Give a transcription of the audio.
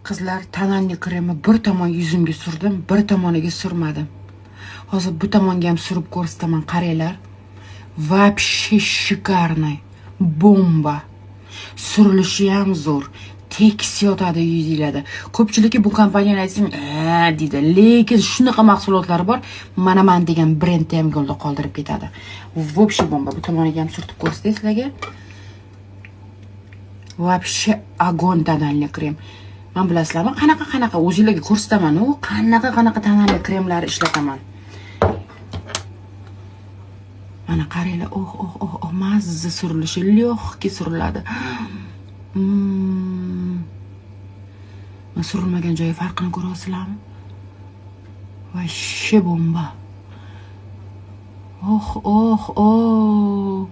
Qizlar, тональный kremni bir tomon yuzimga surdim, bir tomoniga surmadim. Hozir bu tomonga ham surib ko'rsataman, qaranglar. Вообще шикарный. Bomba. Surilishi ham zo'r. Tekis yotadi yuzinglarda. Ko'pchilikka bu kompaniyani aytsam, deydi. Lekin shunaqa mahsulotlari bor, mana man degan brendni ham yo'lda qoldirib ketadi. Вообще bomba. Bu tomoniga ham surtib ko'rsatay sizlarga. Вообще огонь тональный krem. Man bilasizlarmi, qanaqa qanaqa o'zinglarga ko'rsataman u, qanaqa qanaqa тональный kremlar ishlataman. Mana qaranglar, oh oh oh oh, mazza surilishi, легкий suriladi. Surilmagan joyi farqini ko'ryapsizlarmi? Вообще bomba. Oh oh oh.